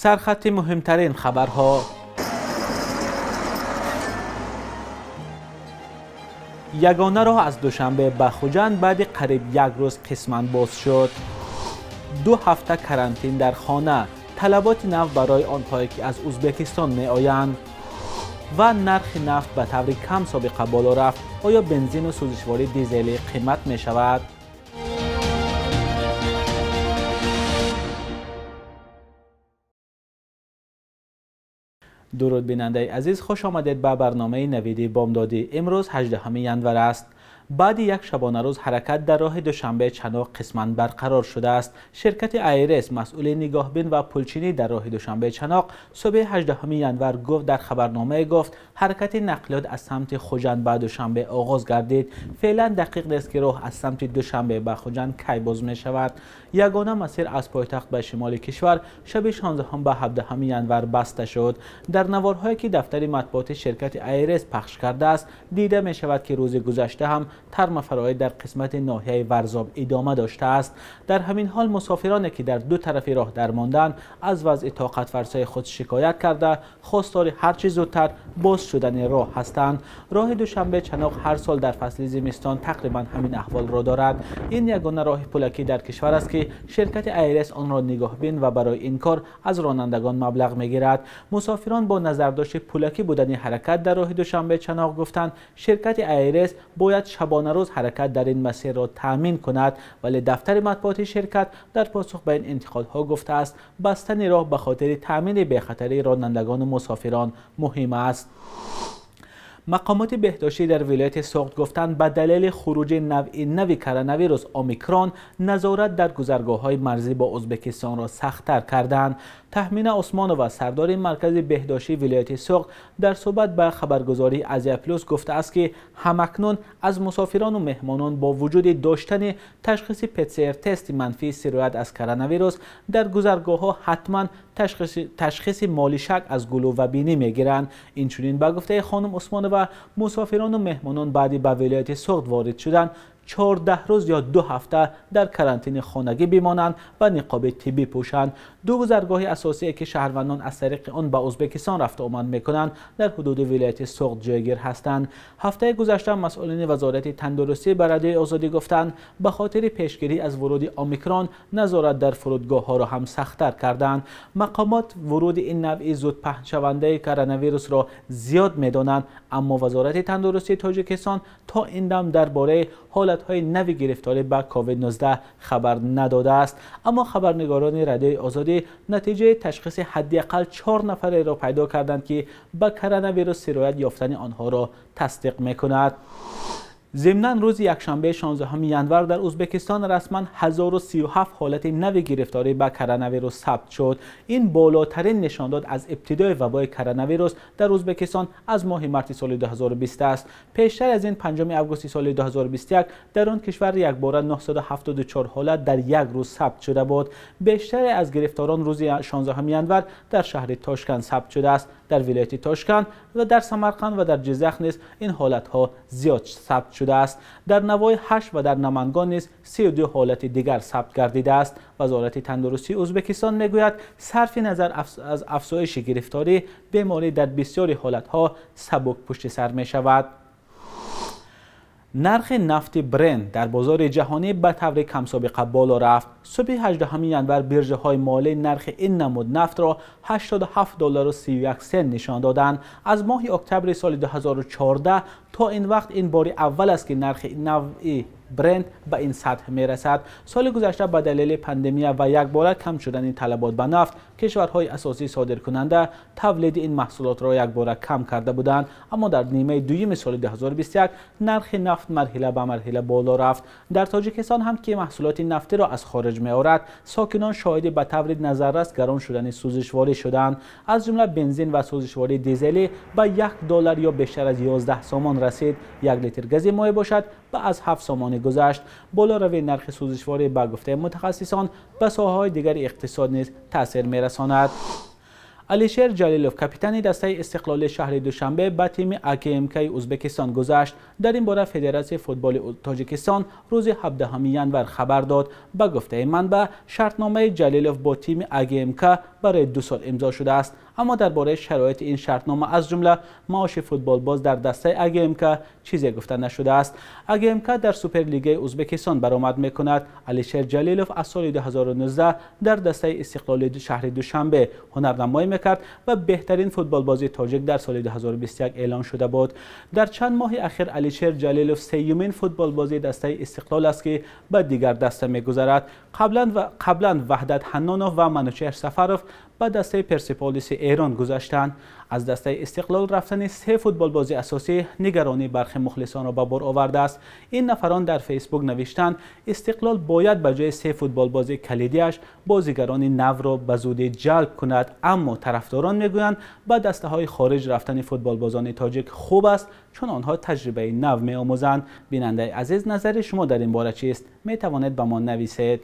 Сархати муҳимтарин хабарҳо. Ягона роҳ аз Душанбе ба Хуҷанд баъди қариб як рӯз қисман боз шуд. 2 ҳафта карантин дар хона. Талаботи нав барои онҳое ки аз Узбекистон меоянд. Ва нархи нафт ба таври кам собиқа боло рафт. Оё бензину сӯзишвории дизелӣ қимат мешавад? Дуруд бинандаи азиз, хуш омадед ба барномаи навиди бомдодӣ. Имрӯз 18 январ аст. Баъди як шабонарӯз ҳаракат дар роҳи Душанбе Чаноқ қисман барқарор шудааст. Ширкати АйРС масъули нигоҳбин ва пулчинӣ дар роҳи Душанбе Чаноқ субҳи 18 январ гуфт дар хабарномае гуфт ҳаракати нақлиёт аз самти Хуҷанд ба Душанбе оғоз гардид. Феълан дақиқ нест ки роҳ аз самти Душанбе ба Хуҷанд кай боз мешавад. Ягона масир аз пойтахт ба шимоли кишвар шаби 16 ба 17 январ баста шуд. Дар наворҳое ки дафтари матбуоти ширкати АйРС пахш кардааст, дида мешавад ки рӯзи гузашта ҳам тармафароӣ дар қисмати ноҳияи Варзоб идома доштааст. Дар ҳамин ҳол мусофироне ки дар ду тарафи роҳ дармонданд аз вазъи тоқатфарсои худ шикоят карда, хостори ҳарчи зудтар боз шудани роҳ ҳастанд. Роҳи Душанбе Чаноқ ҳар сол дар фасли зимистон тақрибан ҳамин аҳволро дорад. Ин ягона роҳи пулакӣ дар кишвар аст ки ширкати АйРС онро нигоҳбин ва барои ин кор аз ронандагон маблағ мегирад. Мусофирон бо назардошти пулакӣ будани ҳаракат дар роҳи Душанбе Чаноқ гуфтанд ширкати АйРС бояд шабонарӯз ҳаракат дар ин масирро таъмин кунад, вале дафтари матбуоти ширкат дар посух ба ин интиқодҳо гуфтааст бастани роҳ ба хотири таъмини бехатарии ронандагону мусофирон муҳим аст. Мақомоти беҳдоштӣ дар вилояти Суғд гуфтанд ба далели хуруҷи навъи нави коронавирус Омикрон назорат дар гузаргоҳҳои марзӣ бо Узбекистонро сахттар карданд. Таҳмина Усмонова, сардори маркази беҳдоштии вилояти Суғд, дар суҳбат ба хабаргузории Азия Плюс гуфтааст ки ҳамакнун аз мусофирону меҳмонон бо вуҷуди доштани ташхиси ПЦР-тести манфии сироят аз коронавирус дар гузаргоҳҳо ҳатман ташхиси молишак аз гулӯ ва бинӣ мегиранд. Инчунин ба гуфтаи хонум Усмонова, мусофирону меҳмонон баъди ба вилояти Суғд ворид шудан 14 рӯз ё 2 ҳафта дар карантини хонагӣ бимонанд ва ниқоби тиббӣ пӯшанд. Ду гузаргоҳи асосие ки шаҳрвандон аз тариқи он ба Узбекистон рафта омад мекунанд дар ҳудуди вилояти Суғд ҷойгир ҳастанд. Ҳафтаи гузашта масъулини вазорати тандурустӣ ба Радиои Озодӣ гуфтанд ба хотири пешгирӣ аз вуруди Омикрон назорат дар фурудгоҳҳоро ҳам сахттар карданд. Мақомот вуруди ин навъи зудпаҳншавандаи коронавирусро зиёд медонанд, аммо вазорати тандурустии Тоҷикистон то ин дам дар бораи ҳолатҳои нави гирифторӣ ба COVID-19 хабар надодааст. Аммо хабарнигорони Радиои Озодӣ натиҷаи ташхиси ҳадди ақал 4 нафареро пайдо карданд ки ба коронавирус сироят ёфтани онҳоро тасдиқ мекунад. Зимнан рӯзи якшанбе 16 январ дар Узбекистон расман 1037 ҳолати нави гирифторӣ ба коронавирус сабт шуд. Ин болотарин нишондод аз ибтидои вабои коронавирус дар Узбекистон аз моҳи марти соли 2020 аст. Пештар аз ин 5 августи соли 2021 дар он кишвар якбора 974 ҳолат дар як рӯз сабт шуда буд. Бештаре аз гирифторон рӯзи 16 январ дар шаҳри Тошканд сабт шудааст. Дар вилояти Тошканд ва дар Самарқанд ва дар Ҷиззах низ ин ҳолатҳо зиёд сабт шудааст. Дар Навои 8 ва дар Намангон низ 32 ҳолати дигар сабт гардидааст. Вазорати тандурустии Узбекистон мегӯяд сарфи назар аз афзоиши гирифторӣ, беморӣ дар бисёри ҳолатҳо сабук пушти сар мешавад. Нархи нафти Брент дар бозори ҷаҳонӣ ба таври камсобиқа боло рафт. Субҳи 18 январ биржаҳои молӣ нархи ин намуд нафтро $87.31 нишон доданд. Аз моҳи октябри соли 2014 то ин вақт ин бори аввал аст ки нархи навъи Брент ба ин сатҳ мерасад. Соли гузашта ба далели пандемия ва якбора кам шудани талабот ба нафт, кишварҳои асосии содиркунанда тавлиди ин маҳсулотро якбора кам карда буданд. Аммо дар нимаи дуюми соли 2021 нархи нафт марҳила ба марҳила боло рафт. Дар Тоҷикистон ҳам ки маҳсулоти нафтиро аз хориҷ меорад, сокинон шоҳиди ба таври назаррас гарон шудани сӯзишворӣ шуданд. Аз ҷумла бензин ва сӯзишвории дизелӣ ба $1 ё бештар аз 11 сомон расид. 1 литр гази моеъ бошад ба аз 7 сомонӣ гузашт. Болоравии нархи сӯзишворӣ ба гуфтаи мутахассисон ба соҳаҳои дигари иқтисод низ таъсир мерасонад. Алишер Ҷалилов, капитани дастаи Истиқлоли шаҳри Душанбе, ба тими АГМК Ӯзбекистон гузашт. Дар ин бора Федератсияи футболи Тоҷикистон рӯзи 17 январ хабар дод. Ба гуфтаи манбаъ, шартномаи Ҷалилов бо тими АГМК барои 2 сол имзо шудааст. Аммо дар бораи шароити ин шартнома, аз ҷумла маоши футболбоз дар дастаи АГМК, чизе гуфта нашудааст. АГМК дар Суперлигаи Ӯзбекистон баромад мекунад. Алишер Ҷалилов аз соли 2019 дар дастаи Истиқлоли шаҳри Душанбе ҳунарнамоӣ мекард ва беҳтарин футболбози тоҷик дар соли 2021 эълон шуда буд. Дар чанд моҳи ахир Алишер Ҷалилов сеюмин футболбози дастаи Истиқлол аст, ки ба дигар даста мегузарад. Қаблан Ваҳдат Ҳаннонов ва Манучеҳр Сафаров ба дастаи Персеполиси Эрон гузаштанд. Аз дастаи Истиқлол рафтани 3 футболбози асосӣ нигаронии бархи мухлисонро ба бор овардааст. Ин нафарон дар Фейсбук навиштанд, Истиқлол бояд ба ҷои 3 футболбози калидиаш бозигарони навро ба зудӣ ҷалб кунад. Аммо тарафдорон мегӯянд, ба дастаҳои хориҷ рафтани футболбозони тоҷик хуб аст, чун онҳо таҷрибаи нав меомӯзанд. Бинандаи азиз, назари шумо дар ин бора чист? Метавонед ба мо нависед.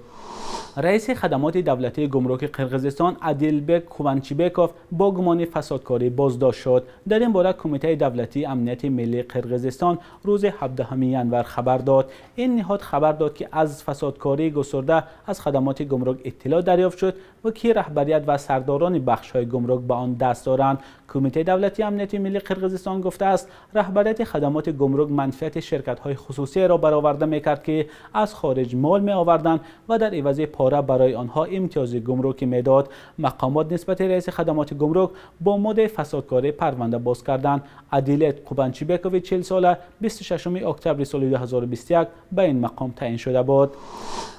Раиси хадамоти давлатии гумруки Қирғизистон Адилбек Куванчибеков бо гумони фасодкорӣ боздошт шуд. Дар ин бора Кумитаи давлатии амнияти миллии Қирғизистон рӯзи 17 январ хабар дод. Ин ниҳод хабар дод, ки аз фасодкории густурда аз хадамоти гумрук иттилоъ дарёфт шуд ва ки раҳбарият ва сардорони бахшҳои гумрук ба он даст доранд. Кумитаи давлатии амнияти миллии Қирғизистон гуфтааст, раҳбарияти хадамоти гумрук манфиати ширкатҳои хусусиро бароварда мекард, ки аз хориҷ мол меоварданд ва дар ивази пора барои онҳо имтиёзи гумрукӣ медод. Мақомот нисбати раиси хадамоти гумрук бо моддаи фасодкорӣ парванда боз карданд. Адилет Қубанчибекови 40 сола 26 октябри соли 2021 ба ин мақом таъин шуда буд.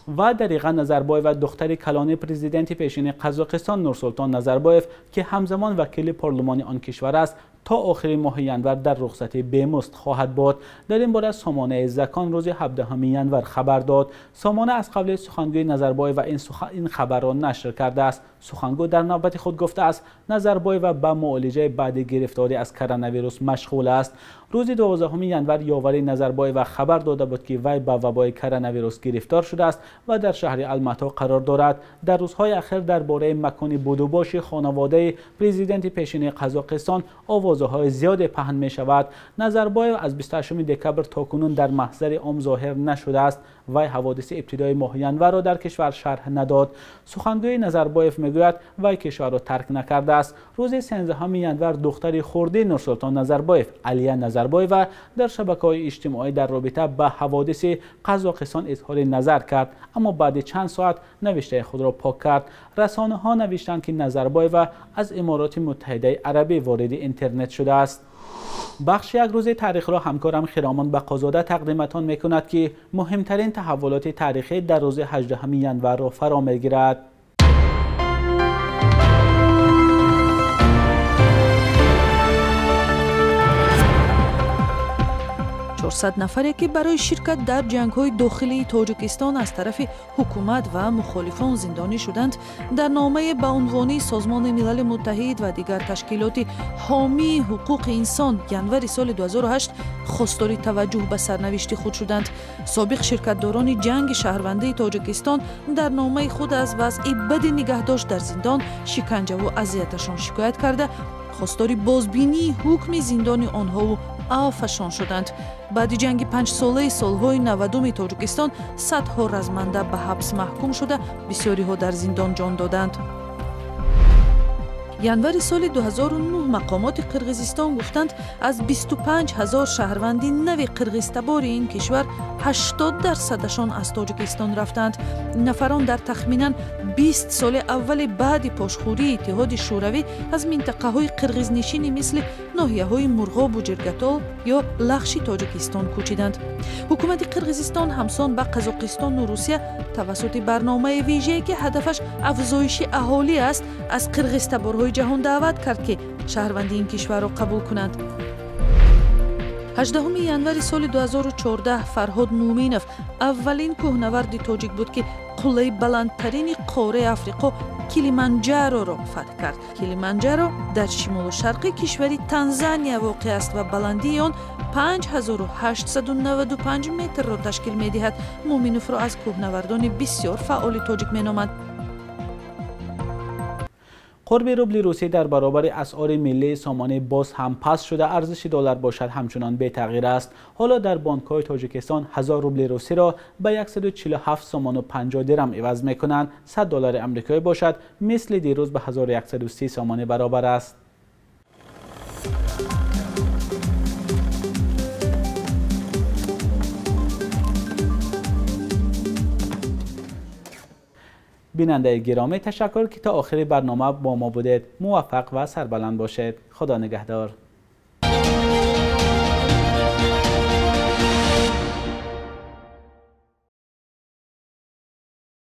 Ва Дариға Назарбоева, духтари калони президенти пешини Қазоқистон Нурсултон Назарбоев, ки ҳамзамон вакили парлумони он кишвар аст, то охири моҳи январ дар рухсати бемузд хоҳад буд. Дар ин бора сомонаи Закон рӯзи 17 январ хабар дод. Сомона аз қавли сухангӯи Назарбоева ин хабарро нашр кардааст. Сухангӯ дар навбати худ гуфтааст, Назарбоева ба муолиҷаи баъди гирифторӣ аз коронавирус машғул аст. Рӯзи 12 январ ёвари Назарбоева хабар дода буд, ки вай ба вабои коронавирус гирифтор шудааст ва дар шаҳри Алмато қарор дорад. Дар рӯзҳои ахир дар бораи макони будубоши хонаводаи президенти пешини Қазоқистон овозаҳои зиёде паҳн мешавад. Назарбоев аз 28 декабр то кунун дар маҳзари ом зоҳир нашудааст. Вай ҳаводиси ибтидои моҳи январро дар кишвар шарҳ надод. Сухангӯи Назарбоев мегӯяд, вай кишварро тарк накардааст. Рӯзи 13 январ духтари хурди Нурсултон Назарбоев, Алия Назарбоева, дар шабакаҳои иҷтимоӣ дар робита ба ҳаводиси Қазоқистон изҳори назар кард, аммо баъди чанд соат навиштаи худро пок кард. Расонаҳо навиштанд, ки Назарбоева аз Имороти Муттаҳидаи Арабӣ вориди интернет шудааст. Бахши як рӯзи таърихро ҳамкорам Хиромон Бақозода тақдиматон мекунад, ки муҳимтарин таҳаввулоти таърихӣ дар рӯзи 18 январро фаро мегирад. 400 нафаре ки барои ширкат дар ҷангҳои дохилии Тоҷикистон аз тарафи ҳукумат ва мухолифон зиндонӣ шуданд, дар номае ба унвони Созмони Милали Муттаҳид ва дигар ташкилоти ҳомии ҳуқуқи инсон январи соли 2008 хостори таваҷҷӯҳ ба сарнавишти худ шуданд. Собиқ ширкатдорони ҷанги шаҳрвандии Тоҷикистон дар номаи худ аз вазъи бади нигаҳдошт дар зиндон, шиканҷаву азияташон шикоят карда, хостори бозбинии ҳукми зиндони онҳову афашон шуданд. Баъди ҷанги панҷсолаи солҳои 90-уми Тоҷикистон садҳо разманда ба ҳабс маҳкум шуда, бисёриҳо дар зиндон ҷон доданд. Январи соли 2009 мақомоти Қирғизистон гуфтанд, аз 25 000 шаҳрванди нави қирғизтабори ин кишвар 80%-ашон аз Тоҷикистон рафтанд. Нафарон дар тахминан 20 соли аввали баъди пошхӯрии Иттиҳоди Шӯравӣ аз минтақаҳои қирғизнишини мисли ноҳияҳои Мурғобу Ҷиргатол ё Лахши Тоҷикистон кӯчиданд. Ҳукумати Қирғизистон ҳамсон ба Қазоқистону Русия тавассути барномаи вижае, ки ҳадафаш афзоиши аҳолӣ аст, аз қирғизтаборҳои ҷаҳон даъват кард, ки шаҳрванди ин кишварро қабул кунанд. 18 январи соли 2014 Фарҳод Муъминов аввалин кӯҳнаварди тоҷик буд, ки қуллаи баландтарини қораи Африқо Килиманҷароро фатҳ кард. Килиманҷаро дар шимолу шарқи кишвари Танзания воқеъ аст ва баландии он 5895 метрро ташкил медиҳад. Муъминовро аз кӯҳнавардони бисёр фаъоли тоҷик меноманд. Қурби рубли русӣ дар баробари асъори миллии сомонӣ боз ҳам паст шуда, арзиши доллар бошад ҳамчунон бетағйир аст. Ҳоло дар бонкҳои Тоҷикистон 1000 рубли русиро ба 147 сомону 50 дирам иваз мекунанд. 100 доллари амрикоӣ бошад мисли дирӯз ба 1130 сомонӣ баробар аст. Бинандаи гиромӣ, ташаккур ки то охири барнома бо мо будед. Муваффақ ва сарбаланд бошед. Худо нигаҳдор.